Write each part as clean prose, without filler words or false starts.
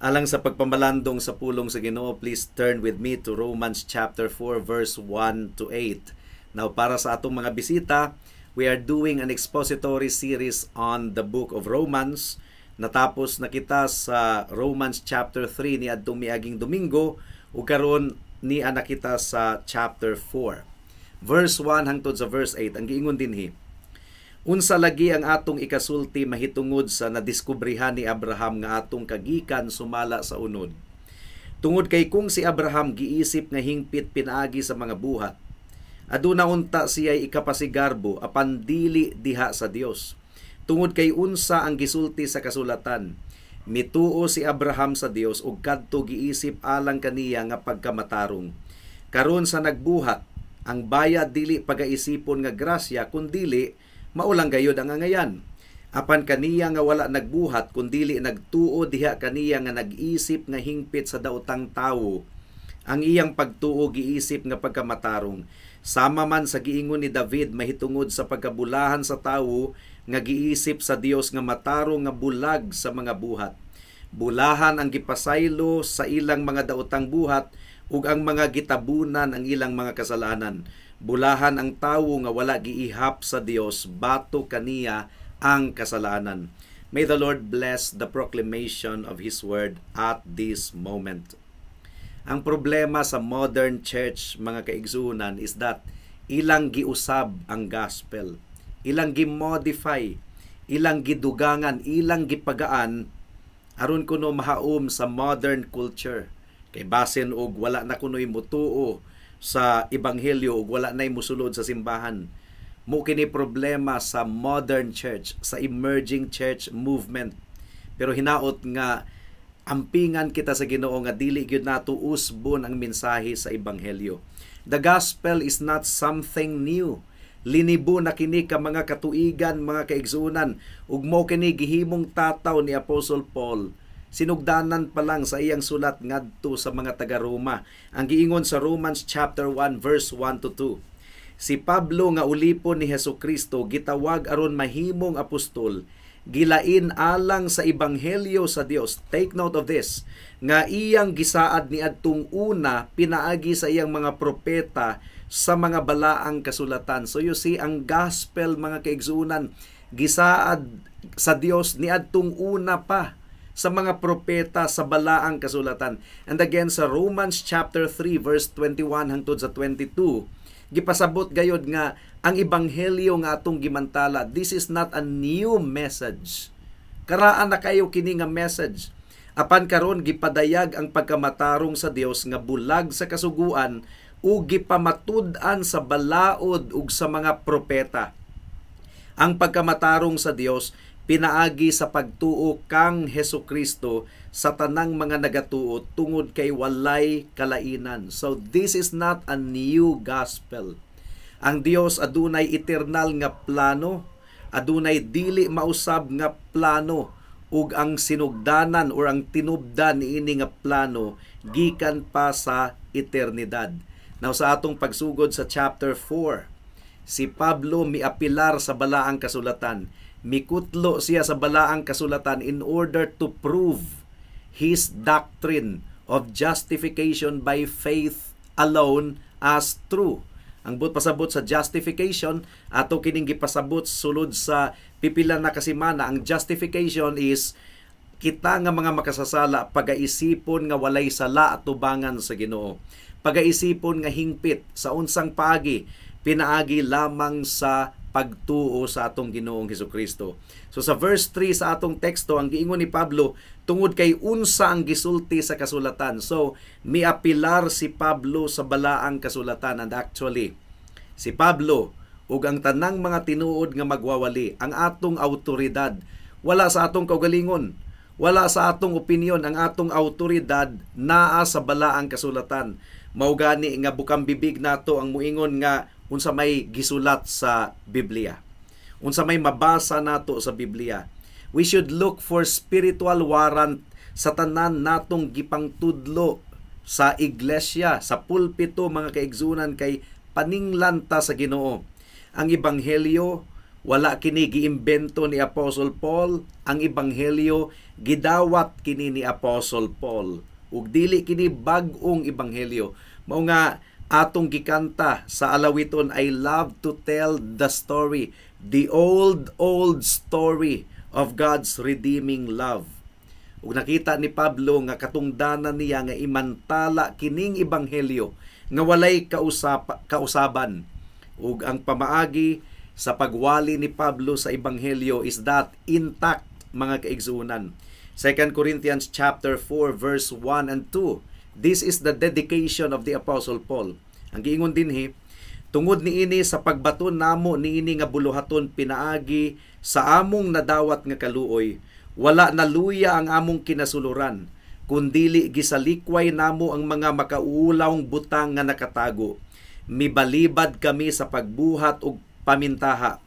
Alang sa pagpamalandong sa pulong sa Ginoo, please turn with me to Romans chapter 4 verse 1 to 8. Now, para sa atong mga bisita, we are doing an expository series on the book of Romans. Natapos na kita sa Romans chapter 3 ni adtong miaging Domingo ug karon nia na kita sa chapter 4. Verse 1 hangtod sa verse 8 ang giingon dinhi. Unsa lagi ang atong ikasulti mahitungod sa nadiskubrihan ni Abraham nga atong kagikan sumala sa unod? Tungod kay kung si Abraham giisip nga hingpit pinaagi sa mga buhat, aduna unta siya ikapasigarbo, apan dili diha sa Dios. Tungod kay unsa ang gisulti sa kasulatan? Mituo si Abraham sa Dios ug kadto giisip alang kaniya nga pagkamatarong. Karon sa nagbuhat, ang bayad dili pagaisipon nga grasya, kundili mao lang gayod ang angayan. Apan kaniya nga wala nagbuhat kundili nagtuo diha kaniya nga nag-isip nga hingpit sa daotang tawo, ang iyang pagtuo giisip nga pagkamatarong. Sama man sa giingon ni David mahitungod sa pagkabulahan sa tawo nga giisip sa Dios nga matarong nga bulag sa mga buhat. Bulahan ang gipasaylo sa ilang mga daotang buhat ug ang mga gitabunan ang ilang mga kasalanan. Bulahan ang tawo nga wala giihap sa Dios batok kaniya ang kasalanan. May the Lord bless the proclamation of His word at this moment. Ang problema sa modern church, mga kaigsunan, is that ilang giusab ang gospel. Ilang gi-modify, ilang gidugangan, ilang gipagaan aron kuno mahaom sa modern culture. Kay basin og wala na kuno'y mutuo sa ebanghelyo ug wala na'y musulod sa simbahan. Mao kini problema sa modern church, sa emerging church movement. Pero hinaot nga ampingan kita sa Ginoo nga dili gyud nato usbon ang mensahe sa ebanghelyo. The gospel is not something new. Linibo na kini ka mga katuigan, mga kaigsuonan, ug mao kini gihimong tataw ni Apostle Paul sinugdanan pa lang sa iyang sulat ngadto sa mga taga-Roma. Ang giingon sa Romans chapter 1 verse 1 to 2. Si Pablo nga ulipon ni Hesus Kristo, gitawag aron mahimong apostol, gilain alang sa ebanghelyo sa Dios. Take note of this, nga iyang gisaad niadtong una pinaagi sa iyang mga propeta sa mga balaang kasulatan. So you see, ang gospel, mga kaigsuonan, gisaad sa Dios niadtong una pa sa mga propeta sa balaang kasulatan. And again sa Romans chapter 3 verse 21 hangtod sa 22, gipasabot gayod nga ang ebanghelyo nga atong gimantala, this is not a new message. Karaan na kayo kini nga message. Apan karon gipadayag ang pagkamatarong sa Dios nga bulag sa kasuguan ug gipamatud-an sa balaod ug sa mga propeta. Ang pagkamatarong sa Dios pinaagi sa pagtuo kang Hesus Kristo sa tanang mga nagatuo, tungod kay walay kalainan. So this is not a new gospel. Ang Dios adunay eternal nga plano, adunay dili mausab nga plano, ug ang sinugdanan or ang tinubdan niini nga plano gikan pa sa eternidad. Now, sa atong pagsugod sa chapter 4, si Pablo miapilar sa balaang kasulatan. Mikutlo siya sa balaang kasulatan in order to prove his doctrine of justification by faith alone as true. Ang buot pasabot sa justification, ato kining gipasabot sulod sa pipila na kasimana, ang justification is kita nga mga makasasala pagaisipon nga walay sala atubangan sa Ginoo. Pagaisipon nga hingpit sa unsang paagi? Pinaagi lamang sa pagtuo sa atong Ginoong Hesukristo. So sa verse 3 sa atong teksto, ang giingon ni Pablo, tungod kay unsa ang gisulti sa kasulatan. So miapilar si Pablo sa balaang kasulatan, and actually si Pablo ug ang tanang mga tinuod nga magwawali, ang atong autoridad wala sa atong kaugalingon, wala sa atong opinyon, ang atong autoridad naa sa balaang kasulatan. Mao gani nga bukang bibig nato ang muingon nga unsa may gisulat sa Biblia. Unsa may mabasa nato sa Biblia. We should look for spiritual warrant sa tanan natong gipangtudlo sa iglesia, sa pulpito, mga kaigsunan, kay paninglan ta sa Ginoo. Ang ebanghelyo Wala kini giimbento ni Apostle Paul, ang ebanghelyo gidawat kini ni Apostle Paul. Ug dili kini bag-ong ebanghelyo. Mao nga atong gikanta sa alawiton, "I love to tell the story, the old, old story of God's redeeming love." Ug nakita ni Pablo nga katungdanan niya nga imantala kining ebanghelyo nga walay kausaban. Ug ang pamaagi sa pagwali ni Pablo sa ebanghelyo is that intact, mga kaigsuonan. 2 Corinthians chapter 4 verse 1 and 2. This is the dedication of the Apostle Paul. Ang giingon dinhi, "Tungod niini, sa pagbaton namo niini nga buluhaton pinaagi sa among nadawat nga kaluoy, wala naluya ang among kinasuluran, kundili gisalikway namo ang mga makauulawng butang nga nakatago. Mibalibad kami sa pagbuhat og pamintaha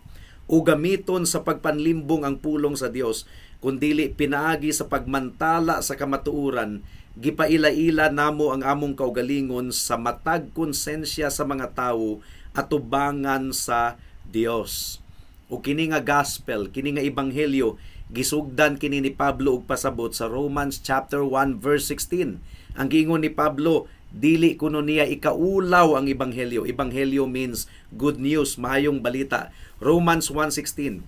o gamiton sa pagpanlimbong ang pulong sa Dios, kundili pinaagi sa pagmantala sa kamatuoran, gipaila-ila namo ang among kaugalingon sa matag konsensya sa mga tawo atubangan sa Dios." O kini nga gospel, kini nga ebanghelyo, gisugdan kini ni Pablo og pasabot sa Romans chapter 1 verse 16. Ang giingon ni Pablo, dili kuno niya ikaulaw ang ebanghelyo. Ebanghelyo means good news, maayong balita. Romans 1:16.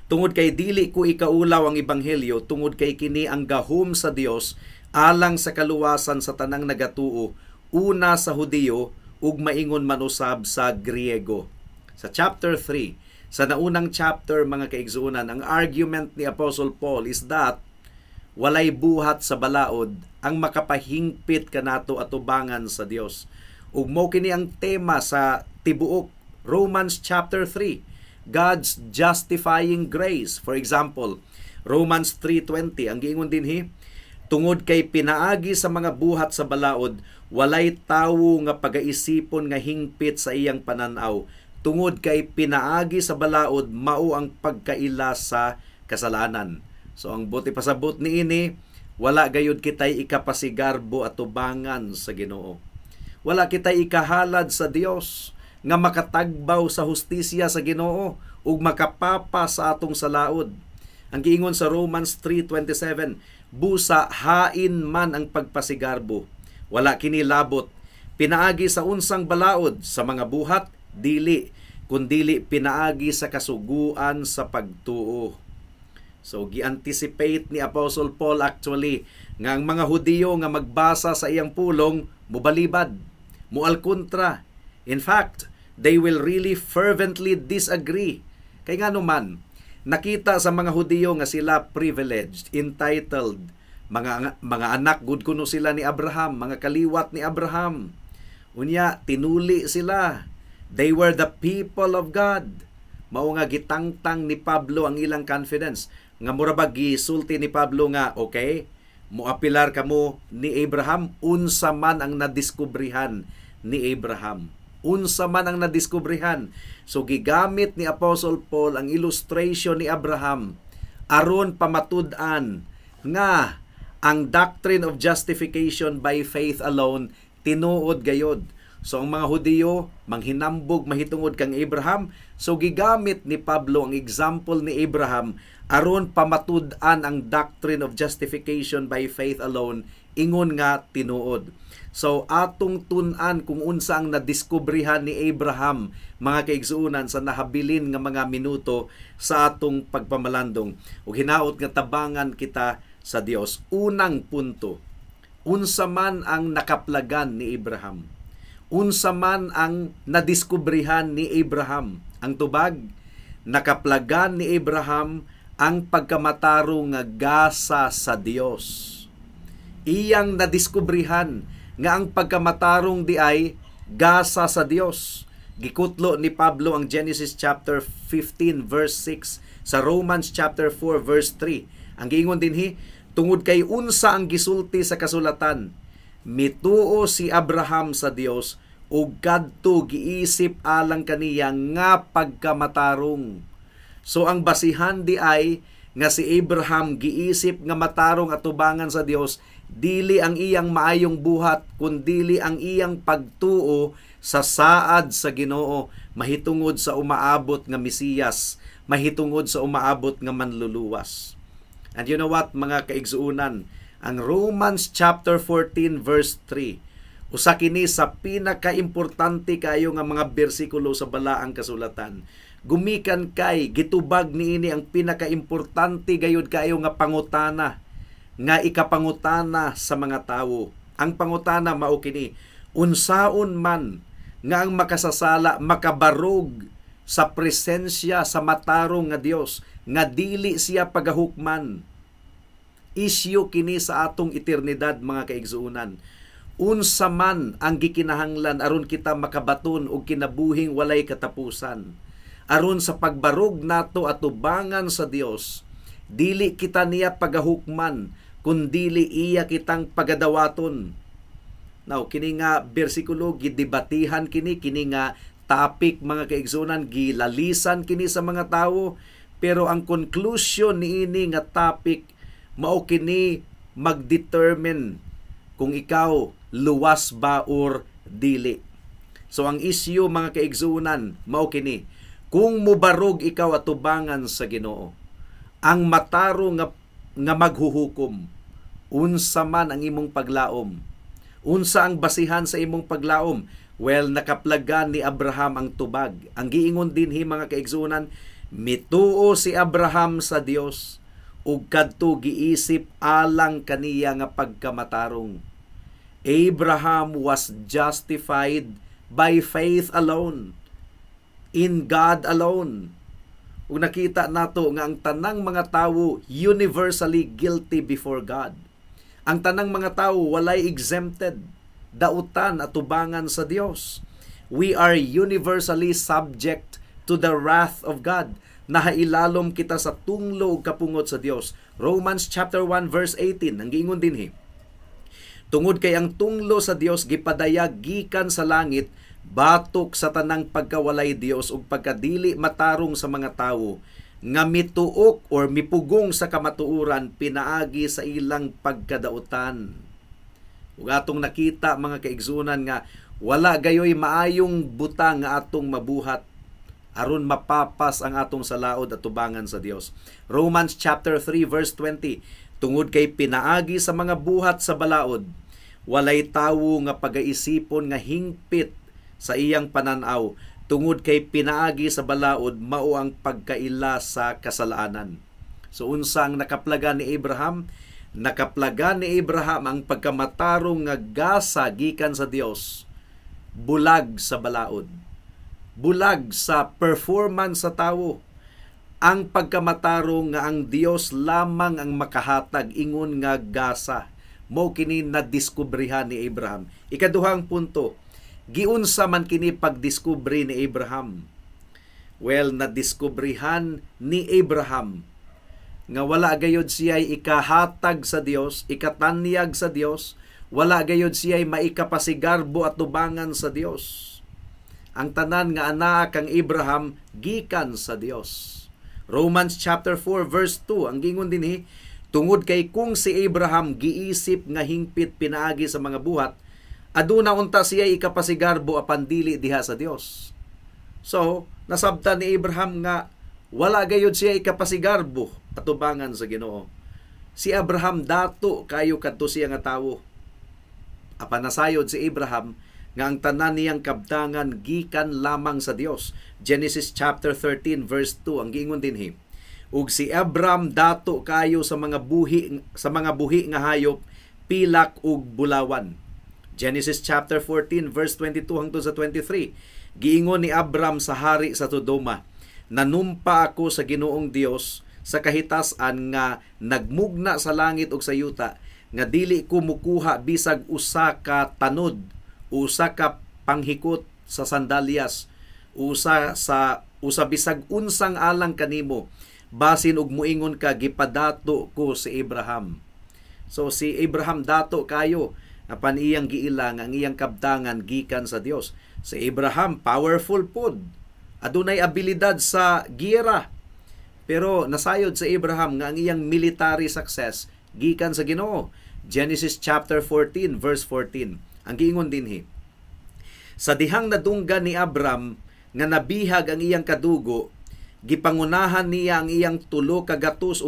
"Tungod kay dili ko ikaulaw ang ebanghelyo, tungod kay kini ang gahom sa Dios alang sa kaluwasan sa tanang nagatuo, una sa Hudiyo ug maingon man usab sa Griego." Sa chapter 3, sa naunang chapter, mga kaigsuonan, ang argument ni Apostle Paul is that walay buhat sa balaod ang makapahingpit kanato atubangan sa Dios. Ug mao kini ang tema sa tibuok Romans chapter 3, God's justifying grace. For example, Romans 3:20, ang giingon dinhi, "Tungod kay pinaagi sa mga buhat sa balaod, walay tawo nga pagaisipon nga hingpit sa iyang pananaw, tungod kay pinaagi sa balaod mao ang pagkaila sa kasalanan." So ang buot ipasabot niini, wala gayud kitay ikapasigarbo atubangan sa Ginoo. Wala kitay ikahalad sa Dios nga makatagbaw sa hustisya sa Ginoo ug makapapa sa atong salaod. Ang giingon sa Romans 3:27, "Busa hain man ang pagpasigarbo? Wala kini labot. Pinaagi sa unsang balaod? Sa mga buhat? Dili, kundili pinaagi sa kasuguan sa pagtuo." So gi-anticipate ni Apostle Paul actually nga ang mga Hudiyo nga magbasa sa iyang pulong mubalibad, mualkontra. In fact, they will really fervently disagree. Kay ngano man, nakita sa mga Hudiyo nga sila privileged, entitled, mga anak gud kuno sila ni Abraham, mga kaliwat ni Abraham. Unya tinuli sila. They were the people of God. Mao nga gitangtang ni Pablo ang ilang confidence nga mura ba gisulti ni Pablo nga, "Okay, moapilar kamo ni Abraham, unsa man ang nadiskubrehan ni Abraham? Unsa man ang nadiskubrehan?" So gigamit ni Apostle Paul ang illustration ni Abraham aron pamatud-an nga ang doctrine of justification by faith alone tinuod gayod. So ang mga Hudiyo manghinambog mahitungod kang Abraham, so gigamit ni Pablo ang example ni Abraham aron pamatud-an ang doctrine of justification by faith alone ingon nga tinuod. So atong tun-an kung unsa ang nadiskubrehan ni Abraham, mga kaigsuonan, sa nahabilin nga mga minuto sa atong pagpamalandong. Ug hinaot nga tabangan kita sa Dios. Unang punto, unsa man ang nakaplagan ni Abraham? Unsa man ang nadiskubrehan ni Abraham? Ang tubag, nakaplagan ni Abraham ang pagkamatarong nga gasa sa Dios. Iyang nadiskubrehan nga ang pagkamatarong diay gasa sa Dios. Gikutlo ni Pablo ang Genesis chapter 15 verse 6 sa Romans chapter 4 verse 3. Ang giingon dinhi, "Tungod kay unsa ang gisulti sa kasulatan? Mituo si Abraham sa Dios ug kadto giisip alang kaniya nga pagkamatarong." So ang basihan diay nga si Abraham giisip nga matarong atubangan sa Dios, dili ang iyang maayong buhat, kundili ang iyang pagtuo sa saad sa Ginoo mahitungod sa umaabot nga Mesiyas, mahitungod sa umaabot nga manluluwas. And you know what, mga kaigsuonan, ang Romans chapter 14 verse 3, usa kini sa pinakaimportante kayo nga mga bersikulo sa Balaang Kasulatan. Gumikan kay gitubag niini ang pinakaimportante gayud kayo nga pangutana nga ikapangutana sa mga tawo. Ang pangutana mao kini: unsaon man nga ang makasasala makabarog sa presensya sa matarong nga Dios nga dili siya pagahukman? Isyu kini sa atong eternidad, mga kaigsuonan. Unsa man ang gikinahanglan aron kita makabaton og kinabuhing walay katapusan? Aron sa pagbarog nato atubangan sa Dios, dili kita niya pagahukman, kundili iya kitang pagadawaton. Now, kini nga bersikulo gidebatihan kini, kini nga topic, mga kaigsuonan, gilalisan kini sa mga tawo, pero ang conclusion niini nga topic mao kini magdetermine kung ikaw luwas ba or dili. So ang issue, mga kaigsuonan, mao kini: kung mubarog ikaw atubangan sa Ginoo, ang matarong nga maghuhukom, unsa man ang imong paglaom? Unsa ang basihan sa imong paglaom? Well, nakaplagan ni Abraham ang tubag. Ang giingon dinhi, mga kaigsuonan, mituo si Abraham sa Dios ug kadto giisip alang kaniya nga pagkamatarong. Abraham was justified by faith alone, in God alone. Ug nakita nato nga ang tanang mga tawo universally guilty before God. Ang tanang mga tawo walay exempted, dautan atubangan sa Dios. We are universally subject to the wrath of God. Nahailalom kita sa tunglo ug kapungot sa Dios. Romans chapter 1 verse 18, ang giingon dinhi: "Tungod kay ang tunglo sa Dios gipadayag gikan sa langit batok sa tanang pagkawalay Dios ug pagkadili matarong sa mga tawo nga mituok or mipugong sa kamatuoran pinaagi sa ilang pagkadautan." Ug atong nakita, mga kaigsuonan, nga wala gayoy maayong butang nga atong mabuhat aron mapapas ang atong salaod atubangan sa Dios. Romans chapter 3 verse 20: "Tungod kay pinaagi sa mga buhat sa balaod, walay tawo nga pagaisipon nga hingpit sa iyang pananaw, tungod kay pinaagi sa balaod mao ang pagkaila sa kasalanan." So unsa ang nakaplagan ni Abraham? Nakaplagan ni Abraham ang pagkamatarong nga gasa gikan sa Dios, bulag sa balaod. Bulag sa performance sa tawo. Ang pagkamatarong nga ang Dios lamang ang makahatag ingon nga gasa. Mao kini nadiskubrihan ni Abraham. Ikaduhang punto, giunsa man kini pagdiskubre ni Abraham? Well, nadiskubrihan ni Abraham nga wala gayod siya ikahatag sa Dios, ikatanyag sa Dios, wala gayod siya maikapasigarbo atubangan sa Dios. Ang tanan nga anaa kang Abraham gikan sa Dios. Romans chapter 4 verse 2, ang gingon dinhi, "Tungod kay kung si Abraham giisip nga hingpit pinaagi sa mga buhat, aduna unta siya ikapasigarbo apan dili diha sa Dios." So, nasabtan ni Abraham nga wala gayud siya ikapasigarbo atubangan sa Ginoo. Si Abraham dato kayo kadto siya nga tawo. Apan nasayod si Abraham nga ang tanan niyang kabtangan gikan lamang sa Dios. Genesis chapter 13 verse 2, ang giingon dinhi: "Ug si Abram dato kayo sa mga buhi nga hayop, pilak ug bulawan." Genesis chapter 14 verse 22 hangtod sa 23. Giingon ni Abram sa hari sa Sodoma, "Nanumpa ako sa Ginoong Dios sa kahitasan nga nagmugna sa langit ug sa yuta nga dili ko mukuha bisag usa ka tanod, usa ka panghikot sa sandalyas, usa sa usa bisag unsang alang kanimo, basin og muingon ka gipadato ko si Abraham." So si Abraham dato kayo, apan iyang giilang ang iyang kabtangan gikan sa Dios. Si Abraham powerful pod. Adunay abilidad sa giyera. Pero nasayod sa Abraham nga ang iyang military success gikan sa Ginoo. Genesis chapter 14 verse 14. Ang giingon dinhi: Sa dihang nadunggan ni Abram nga nabihag ang iyang kadugo, gipangunahan niya ang iyang 398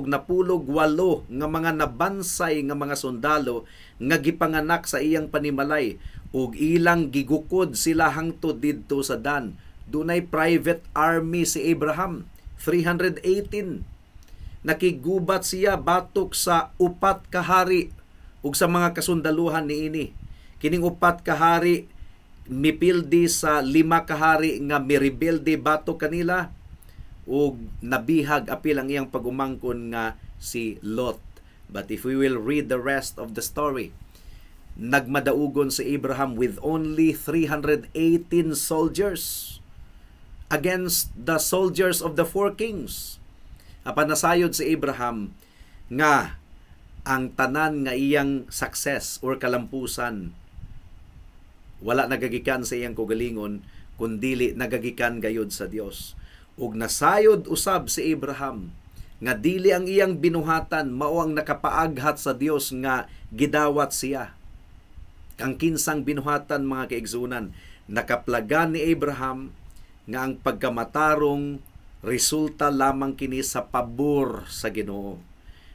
nga mga nabansay nga mga sundalo nga gipanganak sa iyang panimalay, ug ilang gigukod sila hangtod didto sa Dan. Dunay private army si Abraham, 318. Nakigubat siya batok sa upat ka hari ug sa mga kasundaluhan niini. Kining upat ka hari mipildi sa lima ka hari nga mirebelde batok kanila, ug nabihag apil ang iyang pagumangkon nga si Lot. But if we will read the rest of the story, nagmadaugon si Abraham with only 318 soldiers against the soldiers of the four kings. Apan nasayod si Abraham nga ang tanan nga iyang success or kalampusan wala nagagikan sa iyang kaugalingon, kundili nagagikan gayod sa Dios. Ug nasayod usab si Abraham nga dili ang iyang binuhatan mao ang nakapaaghat sa Dios nga gidawat siya. Ang kinsang binuhatan, mga kaigsunan? Nakaplagan ni Abraham nga ang pagkamatarong resulta lamang kini sa pabor sa Ginoo.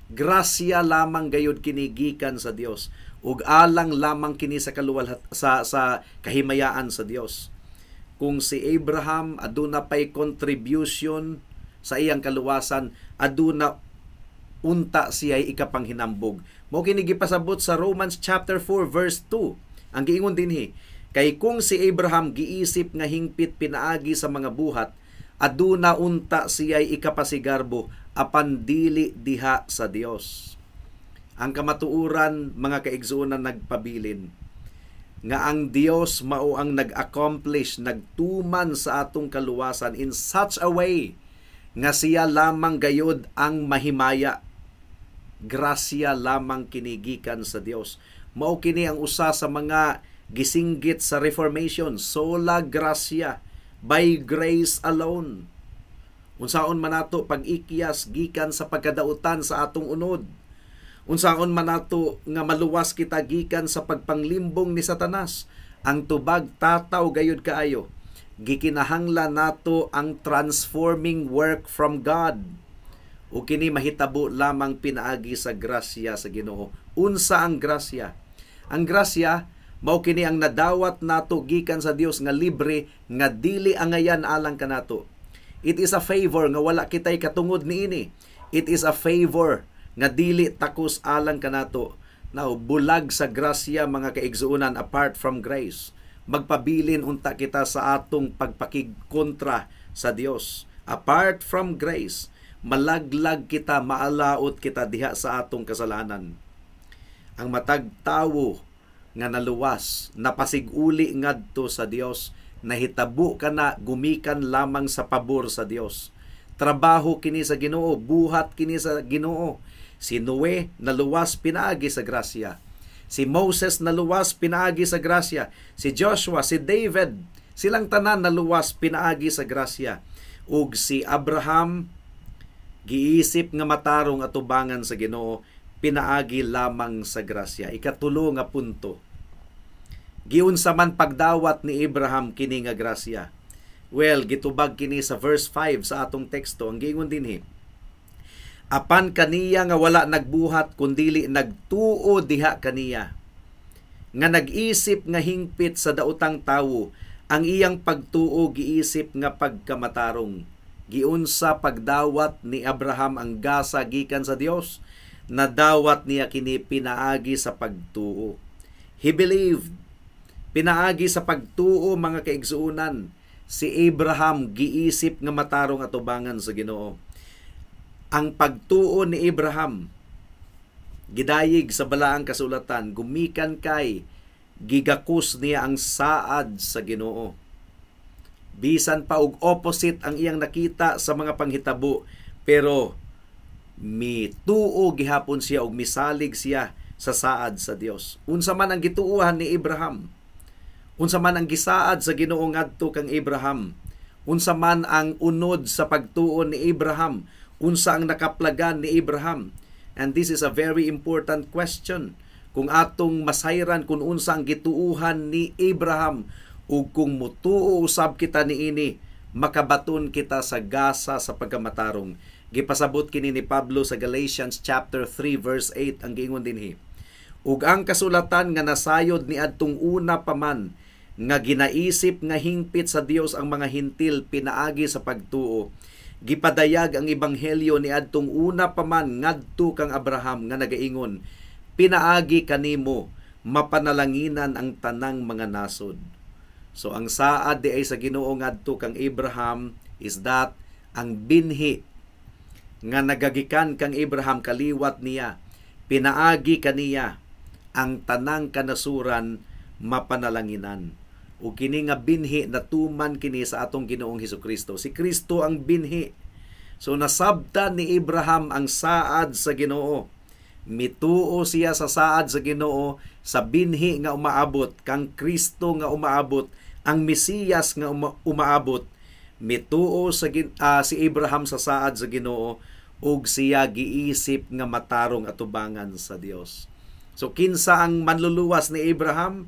Grasya lamang gayud kini gikan sa Dios ug alang lamang kini sa kaluwalhat sa kahimayaan sa Dios. Kung si Abraham aduna pay contribution sa iyang kaluwasan, aduna unta siya ikapanghinambog. Mao kini gipasabot sa Romans chapter 4 verse 2. Ang giingon dinhi, "Kay kung si Abraham giisip nga hingpit pinaagi sa mga buhat, aduna unta siya ikapasigarbo, apan dili diha sa Dios." Ang kamatuoran, mga kaigsuonan, nagpabilin nga ang Dios mao ang nag-accomplish, nagtuman sa atong kaluwasan in such a way nga siya lamang gayod ang mahimaya. Grasya lamang kini gikan sa Dios. Mao kini ang usa sa mga gisinggit sa Reformation, sola gratia, by grace alone. Unsaon man nato pag-ikyas gikan sa pagkadautan sa atong unod? Unsaon man nato nga maluwas kita gikan sa pagpanglimbong ni Satanas? Ang tubag tataw gayud kaayo. Gikinahanglan nato ang transforming work from God. O kini mahitabo lamang pinaagi sa grasya sa Ginoo. Unsa ang grasya? Ang grasya mao kini ang nadawat nato gikan sa Dios nga libre, nga dili angayan alang kanato. It is a favor nga wala kitay katungod niini. It is a favor nga dili takos alang kanato. Now, bulag sa grasya, mga kaigsuonan, apart from grace, magpabilin unta kita sa atong pagpakigkontra sa Dios. Apart from grace, malaglag kita, maalaot kita diha sa atong kasalanan. Ang matag tawo nga naluwas, napasiguli ngadto sa Dios, nahitabo kana gumikan lamang sa pabor sa Dios. Trabaho kini sa Ginoo, buhat kini sa Ginoo. Si Noe naluwas pinaagi sa grasya. Si Moses naluwas pinaagi sa grasya. Si Joshua, si David, silang tanan naluwas pinaagi sa grasya. Ug si Abraham giisip nga matarong atubangan sa Ginoo pinaagi lamang sa grasya. Ikatulo nga punto. Giunsa man pagdawat ni Abraham kini nga grasya? Well, gitubag kini sa verse 5 sa atong teksto. Ang giingon dinhi, "Apan kaniya nga wala nagbuhat kundili nagtuo diha kaniya nga nag-isip nga hingpit sa daotang tawo, ang iyang pagtuo giisip nga pagkamatarong." Giunsa pagdawat ni Abraham ang gasa gikan sa Dios? Nadawat niya kini pinaagi sa pagtuo. He believed. Pinaagi sa pagtuo, mga kaigsuonan, si Abraham giisip nga matarong atubangan sa Ginoo. Ang pagtuo ni Abraham, gidayig sa balaang kasulatan, gumikan kay gigakos niya ang saad sa Ginoo. Bisan pa og opposite ang iyang nakita sa mga panghitabo, pero mituo gihapon siya og misalig siya sa saad sa Dios. Unsa man ang gituohan ni Abraham? Unsa man ang gisaad sa Ginoo ngadto kang Abraham? Unsa man ang unod sa pagtuo ni Abraham? Unsa ang nakaplagan ni Abraham? And this is a very important question. Kung atong masayran kung unsa ang gituuhan ni Abraham, Ug kung mutuo usab kita niini, makabaton kita sa gasa sa pagkamatarong. Gipasabot kini ni Pablo sa Galatians chapter 3 verse 8. Ang giingon dinhi, "Ug ang kasulatan nga nasayod niadtong una pa man nga ginaisip nga hingpit sa Dios ang mga Hentil pinaagi sa pagtuo, gipadayag ang ebanghelyo niadtong una pa man ngadto kang Abraham nga nagaingon, 'Pinaagi kanimo mapanalanginan ang tanang mga nasod.'" So ang saad diay sa Ginoo ngadto kang Abraham is that ang binhi nga nagagikan kang Abraham, kaliwat niya, pinaagi kaniya ang tanang kanasuran mapanalanginan. Ug kini nga binhi, natuman kini sa atong Ginoong Hesus. Si Kristo ang binhi. So nasabtan ni Abraham ang saad sa Ginoo. Mituo siya sa saad sa Ginoo, sa binhi nga umaabot, kang Kristo nga umaabot, ang Mesiyas nga umaabot. Mituo si Abraham sa saad sa Ginoo ug siya giisip nga matarong atubangan sa Dios. So kinsa ang manluluwas ni Abraham?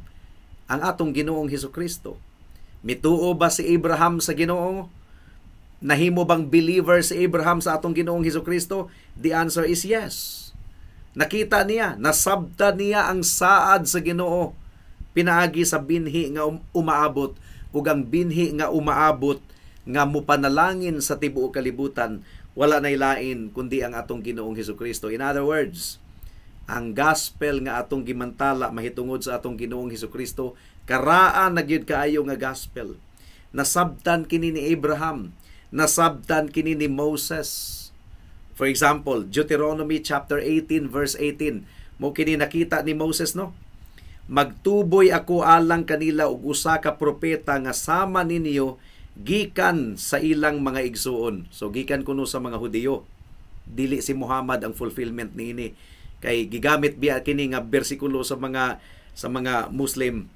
Ang atong Ginoong Hesus. Mituo ba si Abraham sa Ginoo? Nahimo bang believer si Abraham sa atong Ginoong Hesus? The answer is yes. Nakita niya, nasabta niya ang saad sa Ginoo pinaagi sa binhi nga umaabot, ug ang binhi nga umaabot nga mupanalangin sa tibuok kalibutan, wala nay lain kundi ang atong Ginoong Hesus. In other words, ang gospel nga atong gimantala mahitungod sa atong Ginoong Hesus, karaan na gyud kaayo nga gospel. Nasabtan kini ni Abraham, nasabtan kini ni Moses. For example, Deuteronomy chapter 18 verse 18. Mo kini nakita ni Moses, no? "Magtuboy ako alang kanila og usa ka propeta nga sama ninyo gikan sa ilang mga igsuon." So gikan kuno sa mga Hudiyo. Dili si Muhammad ang fulfillment niini kay gigamit biya kini nga bersikulo sa mga Muslim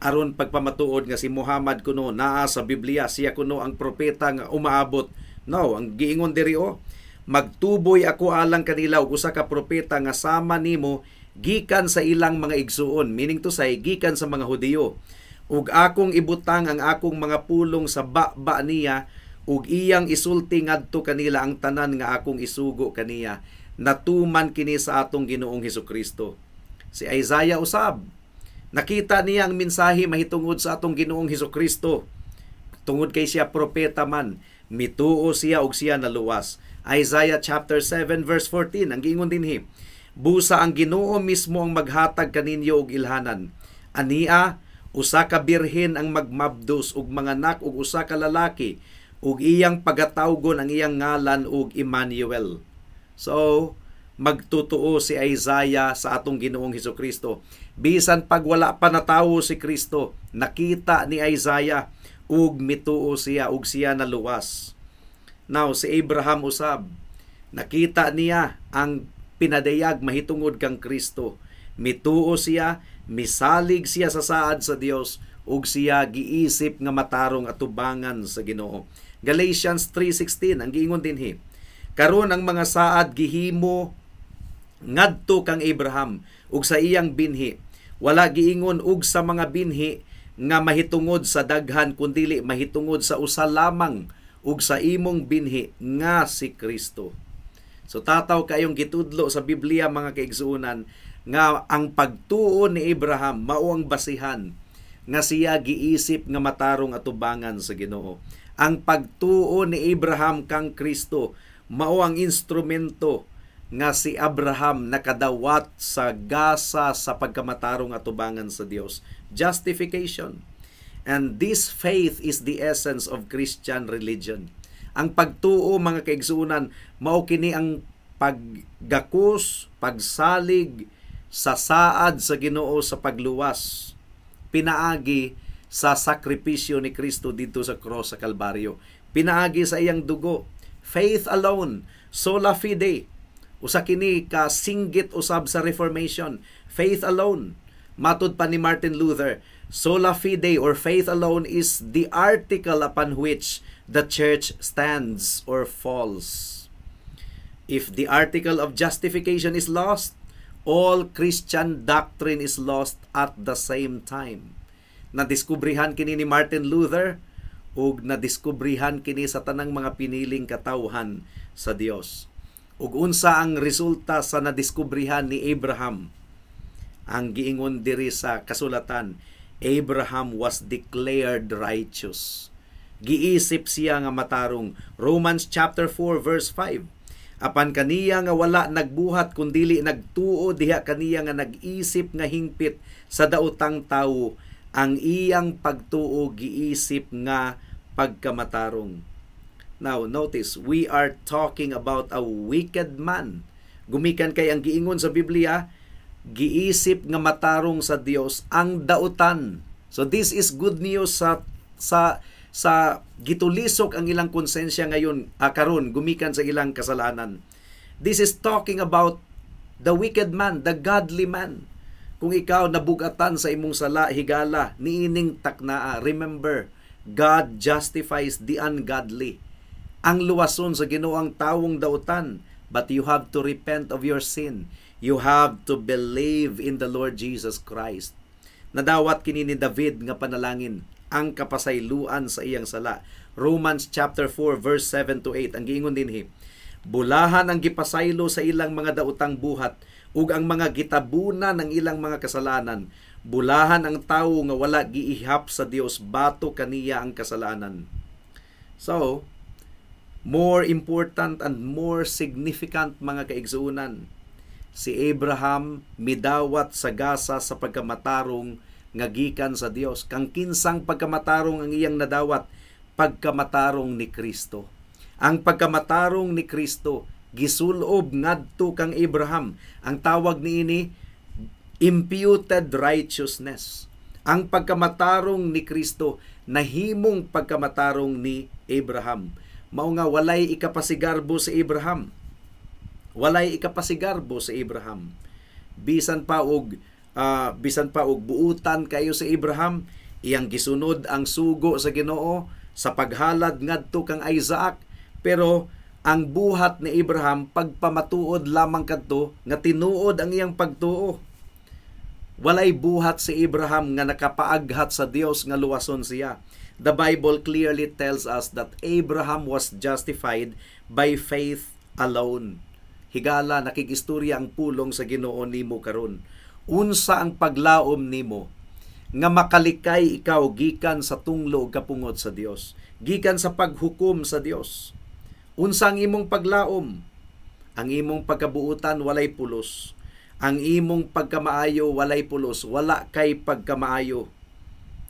aron pagpamatuod nga si Muhammad kuno naa sa Biblia, siya kuno ang propeta nga umaabot. No, ang giingon diri oh, "Magtuboy ako alang kanila og usa ka propeta nga sama nimo gikan sa ilang mga igsuon," meaning to say, gikan sa mga Hudiyo. "Ug akong ibutang ang akong mga pulong sa baba niya ug iyang isulti ngadto kanila ang tanan nga akong isugo kaniya." Natuman kini sa atong Ginoong Hesus. Si Isaiah usab, nakita niya ang mensahe mahitungod sa atong Ginoong Hesus. Tungod kay siya propeta man, mituo siya ug siya naluwas. Isaiah chapter 7 verse 14, ang giingon dinhi, "Busa ang Ginoo mismo ang maghatag kaninyo og ilhanan. Ania, usa ka birhen ang magmabdos ug manganak og usa ka lalaki ug iyang pagatawgon ang iyang ngalan og Emmanuel." So, magtutuo si Isaiah sa atong Ginoong Hesus. Bisan pag wala pa natawo si Kristo, nakita ni Isaiah ug mituo siya ug siya naluwas. Now, si Abraham usab, nakita niya ang pinadayag mahitungod kang Kristo. Mituo siya, misalig siya sa saad sa Dios ug siya giisip nga matarong atubangan sa Ginoo. Galatians 3:16, ang giingon dinhi, "Karon ang mga saad gihimo ngadto kang Abraham ug sa iyang binhi. Wala giingon ug sa mga binhi nga mahitungod sa daghan, kundili mahitungod sa usa lamang, ug sa imong binhi nga si Kristo." So tataw kayong gitudlo sa Biblia, mga kaigsuonan, nga ang pagtuo ni Abraham mao ang basihan nga siya giisip nga matarong atubangan sa Ginoo. Ang pagtuo ni Abraham kang Kristo mao ang instrumento nga si Abraham nakadawat sa gasa sa pagkamatarong atubangan sa Dios. Justification. And this faith is the essence of Christian religion. Ang pagtuo, mga kaigsuonan, mao kini ang paggakos, pagsalig sa saad sa Ginoo sa pagluwas pinaagi sa sakripisyo ni Kristo didto sa cross sa Kalbaryo. Pinaagi sa iyang dugo. Faith alone, sola fide. Usa kini ka singgit usab sa Reformation. Faith alone. Matud pa ni Martin Luther, sola fide or faith alone is the article upon which the church stands or falls. If the article of justification is lost, all Christian doctrine is lost at the same time. Nadiskubrihan kini ni Martin Luther ug nadiskubrihan kini sa tanang mga piniling katawhan sa Dios. Ug unsa ang resulta sa nadiskubrihan ni Abraham? Ang giingon diri sa kasulatan, Abraham was declared righteous. Giisip siya nga matarong. Romans chapter 4 verse 5. Apan kaniya nga wala nagbuhat kundili nagtuo diha kaniya nga nag-isip nga hingpit sa daotang tawo, ang iyang pagtuo giisip nga pagkamatarong. Now, notice, we are talking about a wicked man. Gumikan kay ang giingon sa Biblia, giisip nga matarong sa Dios ang dautan. So this is good news sa gitulisok ang ilang konsensya ngayon karon gumikan sa ilang kasalanan. This is talking about the wicked man, the godly man. Kung ikaw nabugatan sa imong sala, higala, niining taknaa, remember, God justifies the ungodly. Ang luwason sa Ginoo ang tawong dautan, but you have to repent of your sin. You have to believe in the Lord Jesus Christ. Nadawat kini ni David nga panalangin ang kapasayloan sa iyang sala. Romans chapter 4 verse 7 to 8 ang giingon dinhi. Bulahan ang gipasaylo sa ilang mga daotang buhat ug ang mga gitabunan ng ilang mga kasalanan. Bulahan ang tawo nga wala giihap sa Dios batok kaniya ang kasalanan. So, more important and more significant, mga kaigsuonan, si Abraham midawat sa gasa sa pagkamatarong nga gikan sa Dios. Kang kinsang pagkamatarong ang iyang nadawat? Pagkamatarong ni Kristo. Ang pagkamatarong ni Kristo gisulob ngadto kang Abraham. Ang tawag niini, imputed righteousness. Ang pagkamatarong ni Kristo nahimong pagkamatarong ni Abraham. Mao nga walay ikapasigarbo si Abraham. Walay ikapasigarbo si Abraham. Bisan pa og buutan kayo si Abraham, iyang gisunod ang sugo sa Ginoo sa paghalad ngadto kang Isaac, pero ang buhat ni Abraham pagpamatuod lamang kadto nga tinuod ang iyang pagtuo. Walay buhat si Abraham nga nakapaaghat sa Dios nga luwason siya. The Bible clearly tells us that Abraham was justified by faith alone. Higala, nakigistorya ang pulong sa Ginoo nimo karon. Unsa ang paglaom nimo nga makalikay ikaw gikan sa tunglo ug kapungot sa Dios, gikan sa paghukom sa Dios? Unsa ang imong paglaom? Ang imong pagkabuutan walay pulos. Ang imong pagkamaayo walay pulos, wala kay pagkamaayo.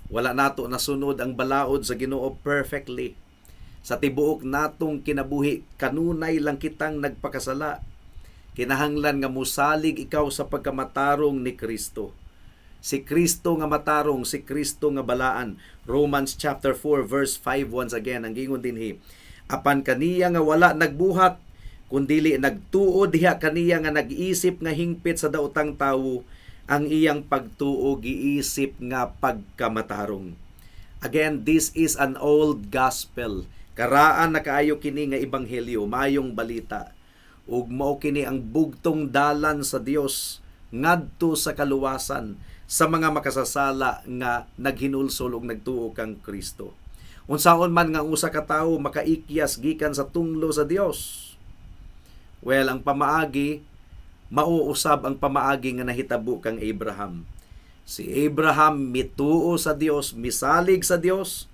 Wala nato nasunod ang balaod sa Ginoo perfectly. Sa tibuok natong kinabuhi, kanunay lang kitang nagpakasala. Kinahanglan nga musalig ikaw sa pagkamatarong ni Kristo. Si Kristo nga matarong, si Kristo nga balaan. Romans chapter 4 verse 5 once again, ang gingon dinhi. Apan kaniya nga wala nagbuhat, kundili nagtuo diha kaniya nga nag-isip nga hingpit sa daotang tawo, ang iyang pagtuo giisip nga pagkamatarong. Again, this is an old gospel. Karaan na kaayo kini nga ebanghelyo, mayong balita. Ug mao kini ang bugtong dalan sa Dios ngadto sa kaluwasan sa mga makasasala nga naghinulsol ug nagtuo kang Kristo. Unsaon man nga ang usa ka tawo makaikyas gikan sa tunglo sa Dios? Well, ang pamaagi mauusab ang pamaagi nga nahitabo kang Abraham. Si Abraham mituo sa Dios, misalig sa Dios,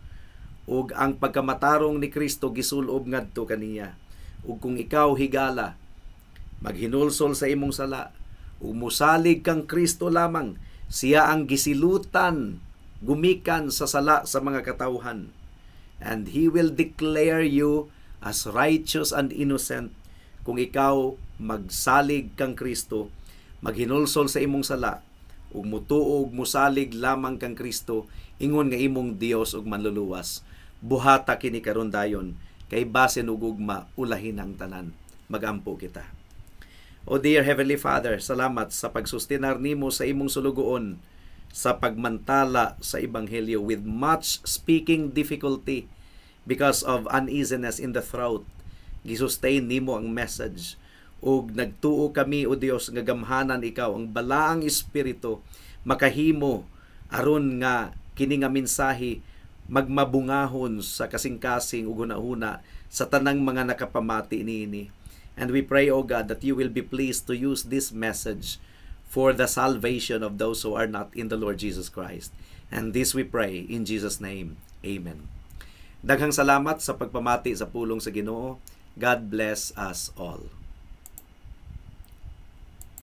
ug ang pagkamatarong ni Kristo gisulob ngadto kaniya. Ug kung ikaw, higala, maghinulsol sa imong sala ug musalig kang Kristo lamang, siya ang gisilutan gumikan sa sala sa mga katawhan. And He will declare you as righteous and innocent kung ikaw magsalig kang Kristo, maghinulsol sa imong sala, ug mutuo ug musalig lamang kang Kristo ingon nga imong Dios ug manluluwas. Buhata kini karon dayon kay basin ug ugma ulahin ang tanan. Magampo kita. O dear Heavenly Father, salamat sa pagsustinar nimo sa imong sulugoon sa pagmantala sa ebanghelyo with much speaking difficulty because of uneasiness in the throat. Gisustain nimo ang message ug nagtuo kami, o Dios, nga gamhanan ikaw, ang balaang espiritu makahimo aron nga Kini nga mensahe magmabungahon sa kasing-kasing ug hunahuna sa tanang mga nakapamati niini. And we pray, O God, that you will be pleased to use this message for the salvation of those who are not in the Lord Jesus Christ. And this we pray in Jesus' name. Amen. Daghang salamat sa pagpamati sa pulong sa Ginoo. God bless us all.